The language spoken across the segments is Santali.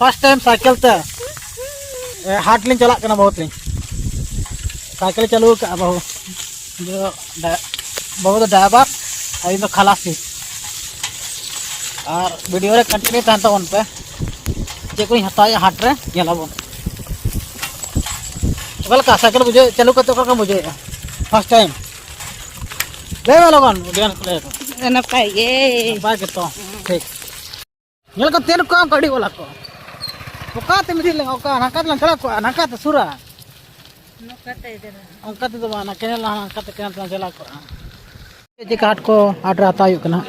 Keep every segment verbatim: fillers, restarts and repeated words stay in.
ᱯᱷᱟᱥᱴ ᱴᱟᱭᱤᱢ ᱥᱟᱭᱠᱮᱞ ᱛᱮ, ᱮ, ᱦᱟᱴ ᱞᱤᱧ ᱪᱟᱞᱟᱜ ᱠᱟᱱᱟ ᱵᱟᱹᱦᱩ ᱛᱤᱧ᱾ ᱥᱟᱭᱠᱮᱞ ᱪᱟᱹᱞᱩ ᱟᱠᱟᱫᱼᱟ ᱵᱟᱹᱦᱩ᱾ ᱤᱧ ᱫᱚ ᱰᱟ-, ᱵᱟᱹᱦᱩ ᱫᱚ ᱰᱟᱭᱵᱟᱨ ᱟᱨ ᱤᱧ ᱫᱚ ᱠᱷᱟᱞᱟᱥᱤ᱾ ᱟᱨ ᱵᱷᱤᱰᱤᱭᱳ ᱨᱮ ᱠᱚᱱᱴᱤᱱᱤᱭᱩ ᱛᱟᱦᱮᱱ ᱛᱟᱵᱚᱱ ᱯᱮ᱾ ᱪᱮᱫ ᱠᱚᱧ ᱦᱟᱛᱟᱣᱮᱫᱼᱟ ᱦᱟᱴ ᱨᱮ, ᱧᱮᱞ ᱟᱵᱚᱱ᱾ ᱚᱠᱟ ᱞᱮᱠᱟ ᱥᱟᱭᱠᱮᱞ ᱵᱩᱡᱷᱟᱹᱣ, ᱪᱟᱹᱞᱩ ᱠᱟᱛᱮ ᱚᱠᱟ ᱞᱮᱠᱟᱢ ᱵᱩᱡᱷᱟᱹᱣᱮᱫᱼᱟ ᱯᱷᱟᱥᱴ ᱴᱟᱭᱤᱢ? ᱞᱟᱹᱭ ᱢᱮ ᱞᱚᱜᱚᱱ, ᱚᱰᱤᱭᱮᱱᱥ ᱠᱚ ᱞᱟᱹᱭ ᱟᱠᱚ᱾ ᱱᱟᱯᱟᱭ ᱜᱮ᱾ ᱱᱟᱯᱟᱭ ᱜᱮᱛᱚ? ᱴᱷᱤᱠ᱾ ᱧᱮᱞ ᱠᱚ ᱛᱮᱞ ᱠᱚ ᱮᱢ ᱠᱚ ᱜᱟᱹᱰᱤ ᱵᱟᱞᱟ ᱠᱚ᱾ ᱚᱠᱟᱛᱮᱢ ᱤᱫᱤ ᱞᱮᱱᱟ? ᱚᱠᱟ ᱱᱟᱝᱠᱟ ᱛᱮᱞᱟᱝ ᱪᱟᱞᱟᱣ ᱠᱚᱜᱼᱟ, ᱱᱟᱝᱠᱟ ᱛᱮ ᱥᱩᱨᱟ᱾ ᱱᱚᱝᱠᱟ ᱛᱮ ᱤᱫᱤ ᱞᱮᱱᱟ᱾ ᱚᱱᱠᱟ ᱛᱮᱫᱚ ᱵᱟᱝ, ᱚᱱᱟ ᱠᱮᱱᱮᱞ ᱞᱟᱦᱟ ᱱᱟᱝᱠᱟ ᱛᱮ ᱠᱮᱱᱮᱞ ᱛᱮᱞᱟᱝ ᱪᱟᱞᱟᱣ ᱠᱚᱜᱼᱟ᱾ ᱪᱮᱫ ᱪᱮᱠᱟ ᱦᱟᱴ ᱠᱚ, ᱦᱟᱴ ᱨᱮ ᱦᱟᱛᱟᱣ ᱦᱩᱭᱩᱜ ᱠᱟᱱᱟ ᱦᱟᱸᱜ᱾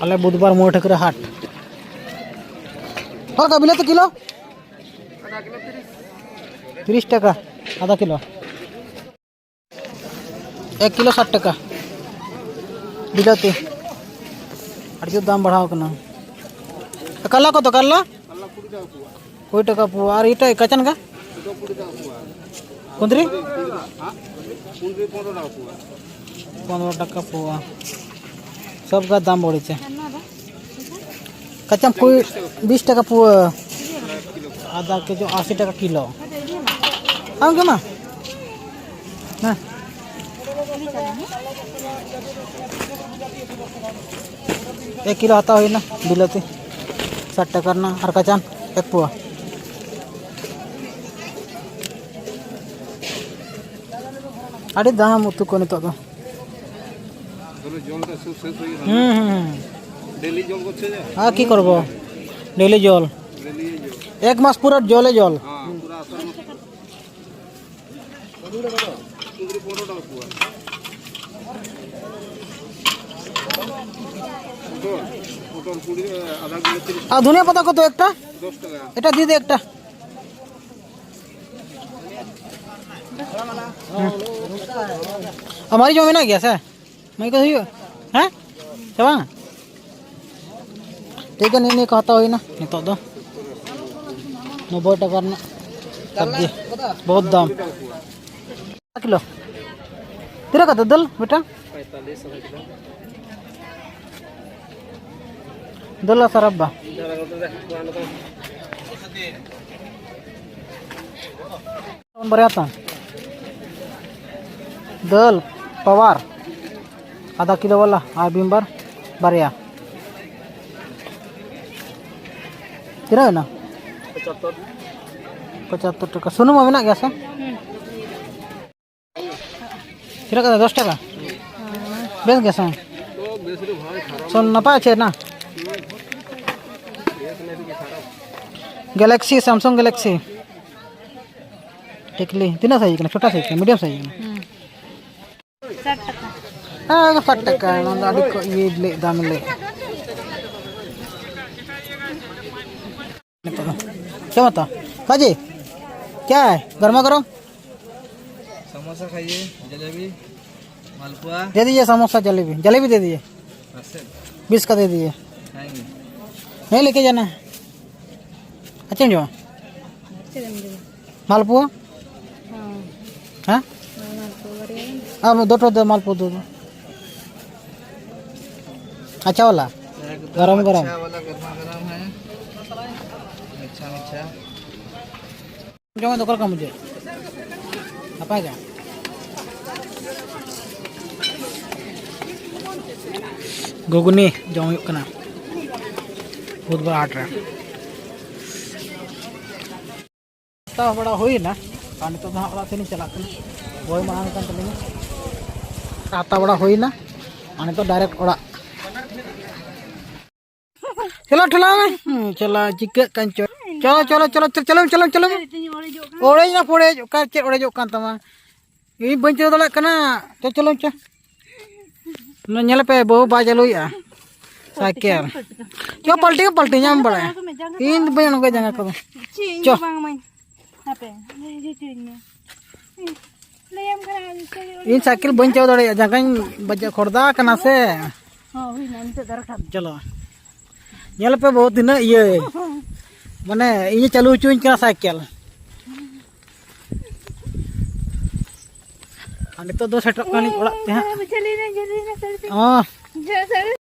ᱟᱞᱮ ᱵᱩᱫᱷᱵᱟᱨ ᱢᱚᱬᱮ ᱴᱷᱟᱹᱠᱨᱟᱹ ᱦᱟᱴ᱾ ᱚᱠᱟ ᱞᱮᱠᱟ ᱵᱤᱞᱟᱹᱛᱤ ᱠᱤᱞᱳ? ᱛᱤᱨᱤᱥ ᱴᱟᱠᱟ ᱟᱫᱷᱟ ᱠᱤᱞᱳ᱾ ᱮᱠ ᱠᱤᱞᱳ ᱥᱟᱴ ᱴᱟᱠᱟ ᱵᱤᱞᱟᱹᱛᱤ᱾ ᱟᱹᱰᱤ ᱡᱳᱨ ᱫᱟᱢ ᱵᱟᱲᱦᱟᱣ ᱠᱟᱱᱟ᱾ ᱠᱟᱨᱞᱟ ᱠᱚᱫᱚ, ᱠᱟᱨᱞᱟ? ᱠᱩᱲᱤ ᱴᱟᱠᱟ ᱯᱩᱣᱟ᱾ ᱟᱨ ᱮᱴᱟᱜ ᱠᱟᱪᱟᱱ ᱠᱟ? ᱠᱩᱸᱫᱽᱨᱤ? ᱯᱚᱱᱨᱚ ᱴᱟᱠᱟ ᱯᱩᱣᱟ᱾ ᱥᱚᱵ ᱠᱟ ᱫᱟᱢ ᱵᱟᱲᱤᱪᱷᱮ᱾ ᱠᱟᱪᱟᱢ ᱠᱩᱲᱤ, ᱵᱤᱥ ᱴᱟᱠᱟ ᱯᱩᱣᱟ᱾ ᱟᱫᱷᱟ ᱠᱮᱡᱤ ᱟᱥᱤ ᱴᱟᱠᱟ ᱠᱤᱞᱳ᱾ ᱟᱢ ᱜᱮ ᱢᱟ᱾ ᱦᱮᱸ᱾ ᱮᱠ ᱠᱤᱞᱳ ᱦᱟᱛᱟᱣ ᱦᱩᱭᱱᱟ ᱵᱤᱞᱟᱹᱛᱤ, ᱥᱟᱴ ᱴᱟᱠᱟ ᱨᱮᱱᱟᱜ, ᱟᱨ ᱠᱟᱪᱟᱱ ᱮᱠ ᱯᱩᱣᱟ᱾ ᱟᱹᱰᱤ ᱫᱟᱢ ᱩᱛᱩ ᱠᱚ ᱱᱤᱛᱚᱜ ᱫᱚ᱾ ᱦᱩᱸ, ᱦᱩᱸ, ᱦᱩᱸ᱾ ᱰᱮᱞᱤ ᱡᱚᱞ ᱠᱚ ᱪᱮᱫ? ᱟᱨ ᱠᱤ ᱠᱚᱨᱵᱚ? ᱰᱮᱞᱤ ᱡᱚᱞ᱾ ᱰᱮᱞᱤ ᱡᱚᱞ᱾ ᱮᱠ ᱢᱟᱥ ᱯᱩᱨᱟᱹ ᱡᱚᱞᱮ ᱡᱚᱞ᱾ ᱦᱮᱸ, ᱯᱩᱨᱟᱹ ᱟᱥᱟᱲ ᱢᱟᱥ᱾ ᱠᱩᱸᱫᱽᱨᱤ ᱯᱚᱱᱨᱚ ᱴᱟᱠᱟ ᱯᱩᱣᱟ᱾ ᱯᱚᱴᱚᱞ, ᱯᱚᱴᱚᱞ ᱠᱩᱲᱤ, ᱟᱫᱷᱟ ᱠᱤᱞᱳ ᱛᱤᱨᱤᱥ᱾ ᱟᱨ ᱫᱷᱚᱱᱤᱭᱟ ᱯᱟᱛᱟ ᱠᱚᱫᱚ ᱮᱠᱴᱟ? ᱫᱚᱥ ᱴᱟᱠᱟ᱾ ᱮᱴᱟ ᱫᱤᱫᱤ ᱮᱠᱴᱟ᱾ ᱦᱩᱸ᱾ ᱟᱨ ᱢᱟᱹᱨᱤᱪ ᱦᱚᱸ ᱢᱮᱱᱟᱜ ᱜᱮᱭᱟ ᱥᱮ? ᱢᱟᱹᱨᱤᱪ ᱠᱚ ᱦᱩᱭᱩᱜᱼᱟ? ᱦᱮᱸ? ᱥᱮ ᱵᱟᱝ? ᱴᱷᱤᱠ ᱜᱮᱭᱟ, ᱱᱤᱭᱟᱹ, ᱱᱤᱭᱟᱹ ᱠᱚ ᱦᱟᱛᱟᱣ ᱦᱩᱭᱱᱟ ᱱᱤᱛᱚᱜ ᱫᱚ᱾ ᱱᱚᱵᱵᱳᱭ ᱴᱟᱠᱟ ᱨᱮᱱᱟᱜ ᱥᱚᱵᱽᱡᱤ᱾ ᱵᱚᱦᱩᱛ ᱫᱟᱢ᱾ ᱠᱤᱞᱳ᱾ ᱛᱤᱱᱟᱹᱜ ᱠᱟᱛᱮ ᱫᱟᱹᱞ ᱢᱤᱫᱴᱟᱝ? ᱫᱩᱞᱟ ᱥᱟᱨᱟᱯ ᱵᱟ᱾ ᱵᱟᱨᱭᱟ ᱛᱟᱢ᱾ ᱫᱟᱹᱞ, ᱯᱟᱣᱟᱨ, ᱟᱫᱷᱟ ᱠᱤᱞᱳ ᱵᱟᱞᱟ, ᱟᱨ ᱵᱤᱢ ᱵᱟᱨ ᱵᱟᱨᱭᱟ᱾ ᱛᱤᱱᱟᱹᱜ ᱮᱱᱟ? ᱯᱚᱸᱪᱟᱛᱛᱳᱨ᱾ ᱯᱚᱸᱪᱟᱛᱛᱳᱨ ᱴᱟᱠᱟ᱾ ᱥᱩᱱᱩᱢ ᱢᱟ ᱢᱮᱱᱟᱜ ᱜᱮᱭᱟ ᱥᱮ? ᱛᱤᱱᱟᱹᱜ ᱠᱟᱛᱮ? ᱫᱚᱥ ᱴᱟᱠᱟ? ᱵᱮᱥ ᱜᱮᱭᱟ ᱥᱮ? ᱥᱚᱱ ᱱᱟᱯᱟᱭ ᱪᱮᱫ ᱱᱟ? Galaxy, Samsung galaxy. ᱴᱤᱠᱞᱤ ᱛᱤᱱᱟᱹᱜ ᱥᱟᱭᱤᱡ ᱠᱟᱱᱟ? ᱪᱷᱳᱴᱟ ᱥᱟᱭᱤᱡ ᱠᱟᱱᱟ, ᱢᱤᱰᱤᱭᱟᱢ ᱥᱟᱭᱤᱡ ᱠᱟᱱᱟ? ᱥᱟᱴ ᱴᱟᱠᱟ᱾ ᱦᱮᱸ, ᱥᱟᱴ ᱴᱟᱠᱟ᱾ ᱚᱱᱟ ᱫᱚ ᱟᱹᱰᱤ ᱠᱚ ᱤᱭᱟᱹ ᱞᱟᱹᱭ, ᱫᱟᱢ ᱞᱟᱹᱭ᱾ ᱱᱤᱛᱚᱜ ᱫᱚ ᱪᱮᱫ ᱦᱟᱛᱟᱣᱟ? ᱵᱟᱡᱮ? ᱪᱟ? ᱜᱚᱨᱢᱟ ᱜᱚᱨᱚᱢ? समोसा खाइए, जलेबी, मालपुआ। दे दीजिए समोसा, जलेबी, जलेबी दे दीजिए। अस्सी। बीस का दे दीजिए। खाएंगे। नहीं लेके जाना है। अच्छा जो। मालपुआ? हाँ। हाँ? हाँ, मालपुआ बढ़िया है। अब दो ठो दे, मालपुआ दो दो। अच्छा वाला? एकदम गरम गरम। अच्छा वाला गर्मा गर्म है। अच्छा, अच्छा। ᱡᱚᱢ ᱫᱚ ᱚᱠᱟ ᱞᱮᱠᱟ ᱵᱩᱡᱷᱟᱹᱜ? ᱱᱟᱯᱟᱭ ᱜᱮ? ᱜᱷᱩᱜᱽᱱᱤ ᱡᱚᱢ ᱦᱩᱭᱩᱜ ᱠᱟᱱᱟ ᱵᱩᱫᱷᱵᱟᱨ ᱦᱟᱴ ᱨᱮ᱾ ᱦᱟᱛᱟᱣ ᱵᱟᱲᱟ ᱦᱩᱭᱱᱟ ᱟᱨ ᱱᱤᱛᱚᱜ ᱫᱚ ᱦᱟᱸᱜ ᱚᱲᱟᱜ ᱥᱮᱱ ᱤᱧ ᱪᱟᱞᱟᱜ ᱠᱟᱱᱟ᱾ ᱵᱳᱭ ᱢᱟᱲᱟᱝ ᱠᱟᱱ ᱛᱟᱹᱞᱤᱧᱟ᱾ ᱦᱟᱛᱟᱣ ᱵᱟᱲᱟ ᱦᱩᱭᱱᱟ ᱟᱨ ᱱᱤᱛᱚᱜ direct ᱚᱲᱟᱜ᱾ ᱪᱚᱞᱚ ᱴᱷᱮᱞᱟᱣ ᱢᱮ᱾ ᱦᱩᱸ, ᱪᱚᱞᱚ, ᱪᱤᱠᱟᱹᱜ ᱠᱟᱱ ᱪᱚ᱾ ᱪᱚᱞᱚ, ᱪᱚᱞᱚ, ᱪᱚᱞᱚ, ᱪᱚᱞᱚ, ᱪᱚᱞᱚ, ᱪᱚᱞᱚ᱾ ᱚᱲᱮᱡ ᱱᱟ ᱯᱚᱲᱮᱡ, ᱚᱠᱟ ᱪᱮᱫ ᱚᱲᱮᱡᱚᱜ ᱠᱟᱱ ᱛᱟᱢᱟ? ᱤᱧ ᱵᱟᱹᱧ ᱪᱟᱹᱞᱩ ᱫᱟᱲᱮᱭᱟᱜ ᱠᱟᱱᱟ᱾ ᱪᱚ, ᱪᱚᱞᱚ, ᱪᱚ᱾ ᱱᱚᱣᱟ ᱧᱮᱞ ᱯᱮ, ᱵᱟᱹᱦᱩ ᱵᱟᱭ ᱪᱟᱹᱞᱩᱭᱮᱫᱼᱟ ᱥᱟᱭᱠᱮᱞ᱾ ᱪᱚ, ᱯᱟᱞᱴᱤ ᱜᱮ ᱯᱟᱞᱴᱤ, ᱧᱟᱢ ᱵᱟᱲᱟᱭᱟ᱾ ᱤᱧ ᱫᱚ ᱵᱟᱹᱧ ᱚᱱᱠᱟ ᱡᱟᱸᱜᱟ ᱠᱚᱫᱚ᱾ ᱪᱮᱫ ᱤᱧ ᱪᱚ᱾ ᱫᱚ ᱵᱟᱝ ᱢᱟᱹᱧ᱾ ᱦᱟᱯᱮ, ᱦᱤᱡᱩᱜ ᱦᱚᱪᱚᱧ ᱢᱮ᱾ ᱞᱟᱹᱭᱟᱢ ᱠᱟᱱᱟ, ᱤᱧ ᱥᱟᱭᱠᱮᱞ ᱵᱟᱹᱧ ᱪᱟᱹᱞᱩ ᱫᱟᱲᱮᱭᱟᱜᱼᱟ, ᱡᱟᱸᱜᱟᱧ ᱵᱟᱡᱟᱣ ᱠᱷᱚᱲᱫᱟ ᱠᱟᱱᱟ ᱥᱮ᱾ ᱦᱚᱸ, ᱦᱩᱭᱱᱟ, ᱱᱤᱛᱚᱜ ᱫᱚ ᱨᱟᱠᱟᱵ᱾ ᱪᱚᱞᱚ, ᱧᱮᱞ ᱯᱮ ᱵᱟᱹᱦᱩ ᱛᱤᱱᱟᱹᱜ ᱤᱭᱟᱹ, ᱢᱟᱱᱮ ᱤᱧᱮ ᱪᱟᱹᱞᱩ ᱦᱚᱪᱚᱧ ᱠᱟᱱᱟ ᱥᱟᱭᱠᱮᱞ᱾ ᱟᱨ ᱱᱤᱛᱚᱜ ᱫᱚ ᱥᱮᱴᱮᱨᱚᱜ ᱠᱟᱱᱟᱞᱤᱧ ᱚᱲᱟᱜ ᱛᱮ ᱦᱟᱸᱜ᱾ ᱡᱷᱟᱹᱞᱤᱭᱮᱱᱟ, ᱡᱷᱟᱹᱞᱤᱭᱮᱱᱟ, ᱥᱟᱹᱲᱤ ᱛᱮ᱾ ᱚ᱾ ᱡᱷᱟᱹᱞ, ᱥᱟᱹᱲᱤ